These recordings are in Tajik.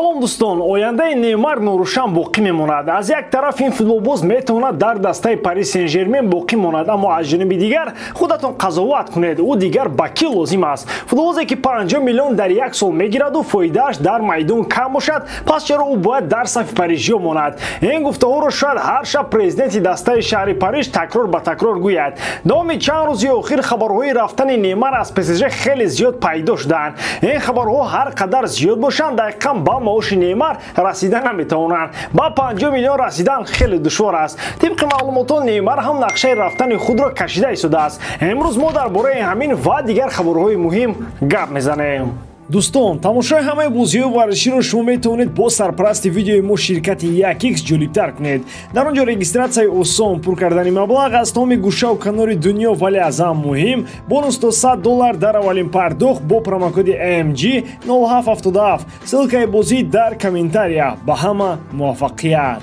Салом дӯстон, ояндаи Неймар норӯшан боқӣ мемонад. Аз як тараф ин футболбоз метавонад дар дастаи Пари Сен-Жермен боқӣ монад, аммо аз ҷониби дигар худатон қазоват кунед, ӯ дигар ба кӣ лозим аст? Футболбозе ки 50 миллион дар як сол мегираду фоидааш дар майдон кам бошад, пас чаро ӯ бояд дар сафи парижиё монад? Ин гуфтаҳоро шояд ҳар шаб президенти дастаи шаҳри Париж такрор ба такрор гӯяд. Давоми чанд рӯзи охир хабарҳои рафтани Неймар аз ПСЖ хеле зиёд пайдо шуданд. Ин хабарҳо ҳар қадар зиёд бошанд, дақиқан ба маоши Неймар расида наметавонанд. Ба 50 миллион расидан хеле душвор аст. Тибқи маълумотҳо, Неймар ҳам нақшаи рафтани худро кашида истодааст. Имрӯз мо дар бораи ҳамин ва дигар хабарҳои муҳим гап мезанем. Дӯстон, тамошои ҳамаи бозиҳои варзиширо шумо метавонед бо сарпарасти видеои мо ширкати 1x ҷолибтар кунед. Дар он ҷо регистратсияи осон, пур кардани маблағ аз тамоми гӯшаву канори дунё, вале аз ҳам муҳим бонус то $100 дар аввалин пардохт бо промокоди MG 0777. Ссылкаи бозӣ дар комментария. Ба ҳама муваффақият!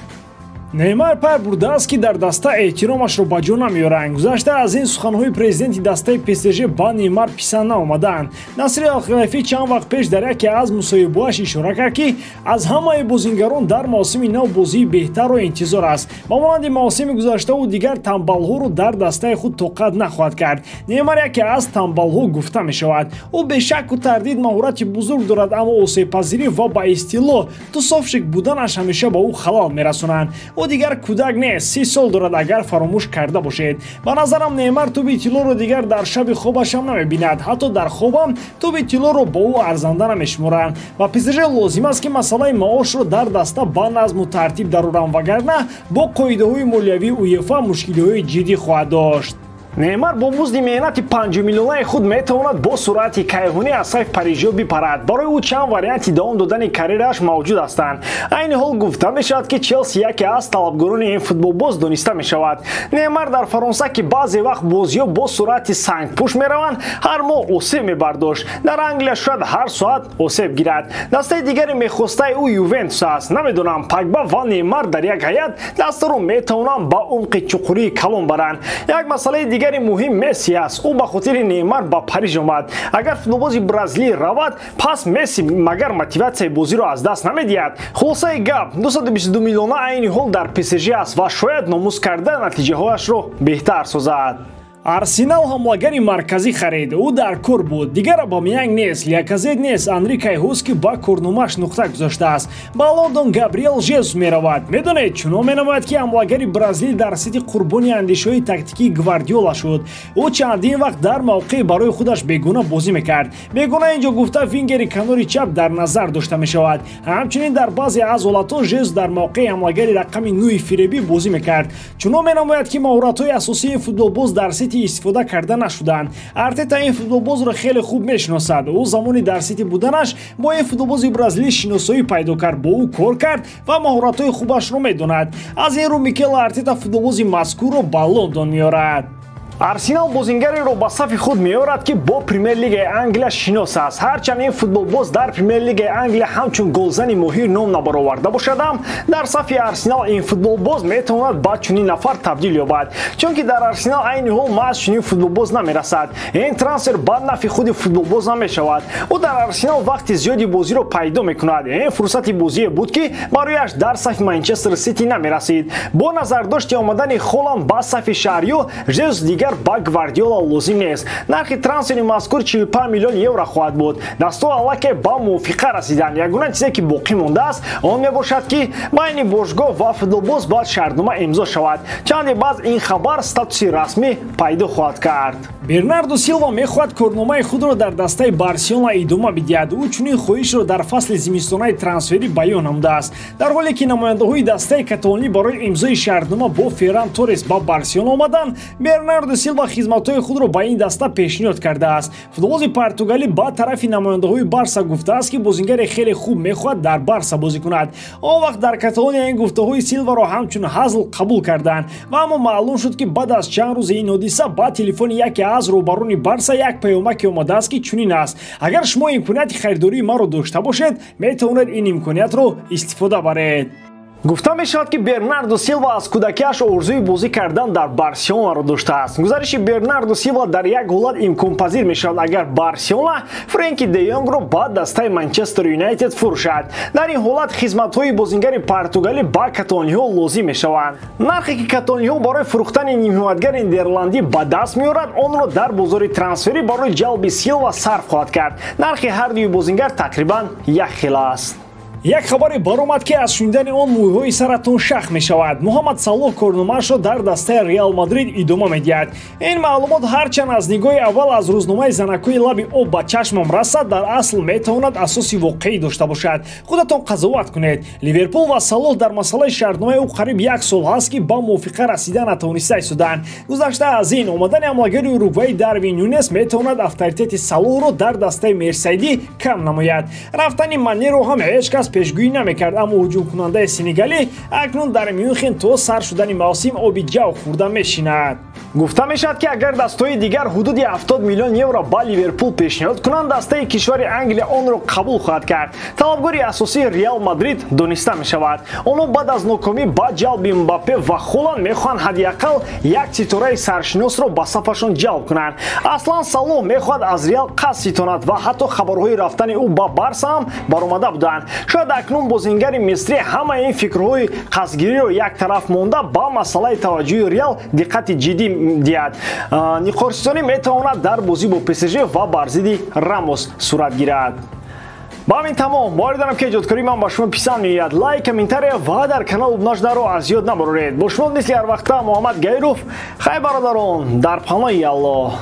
Неймар пай бурдааст, ки дар даста эҳтиромашро ба ҷо намеоранд. Гузашта аз ин, суханҳои президенти дастаи ПСЖ ба Неймар писанд наомаданд. Насри Алхилофӣ чанд вақт пеш дар яке аз мусоҳибаҳояш ишора кард, ки аз ҳамаи бозингарон дар мавсими нав бозии беҳтарро интизор аст. Ба монанди мавсими гузашта, ӯ дигар тамбалҳоро дар дастаи худ тоқат нахоҳад кард. Неймар яке аз тамбалҳо гуфта мешавад. Ӯ бешакку тардид маҳорати бузург дорад, аммо осебпазирӣ ва ба истилоҳ тусовщик буданаш ҳамеша ба ӯ халал мерасонанд. Ӯ дигар кӯдак нест, 30 сол дорад, агар фаромӯш карда бошед. Ба назарам, Неймар тӯби тиллоро дигар дар шаби хобашам намебинад. Ҳатто дар хобам тӯби тиллоро бо ӯ арзанда намешуморанд. Ба ПСЖ лозим аст, ки масъалаи маошро дар даста ба назму тартиб дароранд, вагарна бо қоидаҳои молиявии УЕФА мушкилиҳои ҷиддӣ хоҳад дошт. Неймар бо музди меҳнати 5 миллионаи худ метавонад бо суръати кайҳонӣ аз сафи парижиё бипарад. Барои ӯ чанд варианти давом додани карьерааш мавҷуд ҳастанд. Айни ҳол гуфта мешавад, ки Челси яке аз талабгорони ин футболбоз дониста мешавад. Неймар дар Фаронса, ки баъзе вақт бозиҳо бо суръати сангпӯш мераванд, ҳар моҳ осеб мебардошт. Дар Англия шояд ҳар соат осеб гирад. Дастаи дигари мехостаи ӯ Ювентус аст. Намедонам, Пагба ва Неймар дар як ҳайат дастаро метавонанд ба умқи чуқурии калон баранд. Як масъалаи дигари муҳим Месси аст. Ӯ ба хотири Неймар ба Париж омад. Агар футболбози бразилӣ равад, пас Месси магар мотиватсияи бозиро аз даст намедиҳад? Хулосаи гап, 222 миллиона айни ҳол дар ПСЖ аст ва шояд номус карда натиҷаҳояшро беҳтар созад. Арсенал ҳамлагари марказӣ харид. Ӯ дар кор буд. Дигар Абамеянг нест, Ляказет нест, Анри Кайҳус, ки ба корномааш нуқта гузоштааст. Ба Лондон Габриэл Жезус меравад. Медонед, чунон менамояд, ки ҳамлагари бразилӣ дар Сити қурбони андешаҳои тактикии Гвардиола шуд. Ӯ чандин вақт дар мавқеи барои худаш бегуна бозӣ мекард. Бегуна инҷо гуфта вингери канори чап дар назар дошта мешавад. Ҳамчунин дар баъзе аз ҳолатҳо Жезус дар мавқеи ҳамлагари рақами 9 фиребӣ бозӣ мекард. Чунон менамояд, ки маҳоратҳои асосии футболбоз дар Сити истифода карда нашуданд. Артета ин футболбозро хеле хуб мешиносад. Ӯ замони дар Сити буданаш бо ин футболбози бразилӣ шиносоӣ пайдо кард, бо ӯ кор кард ва маҳоратҳои хубашро медонад. Аз ин рӯ Микел Артета футболбози мазкурро ба Лондон меорад. Арсенал бозингареро ба сафи худ меорад, ки бо Премер-лигаи Англия шинос аст. Ҳарчанд ин футболбоз дар Премер-лигаи Англия ҳамчун голзани моҳир ном набароварда бошадам, дар сафи Арсенал ин футболбоз метавонад ба чунин нафар табдил ёбад, чунки дар Арсенал айни ҳол маҳз чунин футболбоз намерасад. Ин трансфер ба нафи худи футболбоз намешавад. Ӯ дар Арсенал вақти зиёди бозиро пайдо мекунад. Ин фурсати бозие буд, ки барояш дар сафи Манчестер Сити намерасид. Бо назардошти омадани Холанд ба сафи шаҳриё, Жезус дигар ба Гвардиола лозим нест. Нархи трансфери мазкур 45 миллион евро хоҳад буд. Дастҳо аллакай ба мувофиқа расиданд. Ягона чизе, ки боқӣ мондааст, он мебошад, ки байни бошгоҳ ва футболбоз бояд шартнома имзо шавад. Чанде баъд ин хабар статуси расмӣ пайдо хоҳад кард. Бернардо Силва мехоҳад корномаи худро дар дастаи Барселона идома бидиҳад. Ӯ чунин хоҳишро дар фасли зимистонаи трансферӣ баён намудааст. Дар ҳоле ки намояндаҳои дастаи каталонӣ барои имзои шартнома бо Ферран Торрес ба Барселона омаданд, Бернардо Силва хизматҳои худро ба ин даста пешниҳод кардааст. Футболбози португалӣ ба тарафи намояндаҳои Барса гуфтааст, ки бозингаре хеле хуб мехоҳад дар Барса бозӣ кунад. Он вақт дар Каталония ин гуфтаҳои Силваро ҳамчун ҳазл қабул карданд. Ва аммо маълум шуд, ки баъд аз чанд рӯзи ин ҳодиса ба телефони яке аз роҳбарони Барса як паёмаке омадааст, ки чунин аст: агар шумо имконияти харидории маро дошта бошед, метавонед ин имкониятро истифода баред. Гуфта мешавад, ки Бернардо Силва аз кӯдакиаш орзуи бозӣ кардан дар Барселонаро доштааст. Гузариши Бернардо Силва дар як ҳолат имконпазир мешавад, агар Барселона Френки де Йонгро ба дастаи Манчестер Юнайтед фурӯшад. Дар ин ҳолат хизматҳои бозингари португалӣ ба каталониҳо лозим мешаванд. Нархе ки каталониҳо барои фурӯхтани нимҳимоятгари нидерландӣ ба даст меорад, онро дар бозори трансферӣ барои ҷалби Силва сарф хоҳад кард. Нархи ҳар дуи бозингар тақрибан як хел аст. Як хабаре баромад, ки аз шунидани он мӯйҳои саратон шах мешавад. Муҳаммад Салоҳ корномаашро дар дастаи Реал Мадрид идома медиҳад. Ин маълумот ҳарчанд аз нигоҳи аввал аз рӯзномаи занакҳои лаби об ба чашмам расад, дар асл метавонад асоси воқеӣ дошта бошад. Худатон қазоват кунед. Ливерпул ва Салоҳ дар масъалаи шартномаи ӯ қариб як сол ҳаст, ки ба мувофиқа расида натавониста истоданд. Гузашта аз ин, омадани ҳамлагари уругваи Дарвин Нюнес метавонад авторитети Салоҳро дар дастаи Мерсайдӣ кам намояд. Рафтани Манеро ҳам ҳеҷ кас пешгӯӣ намекард, аммо ҳуҷумкунандаи сенегалӣ акнун дар Мюнхен то сар шудани мавсим оби ҷав хӯрда мешинад. Гуфта мешавад, ки агар дастҳои дигар ҳудуди 70 миллион евро ба Ливерпул пешниҳод кунанд, дастаи кишвари Англия онро қабул хоҳад кард. Талабгори асосии Реал Мадрид дониста мешавад. Онҳо баъд аз нокомӣ ба ҷалби Мбаппе ва Холанд мехоҳанд ҳадди ақал як ситораи саршиносро ба сафашон ҷалб кунанд. Аслан Салоҳ мехоҳад аз Реал қасд ситонад ва ҳатто хабарҳои рафтани ӯ ба Барса ҳам баромада буданд. Шояд акнун бозингари мисрӣ ҳамаи ин фикрҳои қасдгириро як тараф монда, ба масъалаи таваҷҷӯҳи Реал диққати ҷиддӣ диҳад. Ниқорситонӣ метавонад дар бозӣ бо ПСЖ ва бар зидди Рамос сурат гирад. Ба ҳамин тамом. Боварӣ дорам, ки эҷодкории ман ба шумо писанд меояд. Лайк, комментария ва дар канал обуна шуданро аз ёд набароред. Бо шумо мисли ҳар вақта Муҳаммад Гайров. Хайр, бародарон, дар паноҳи Аллоҳ.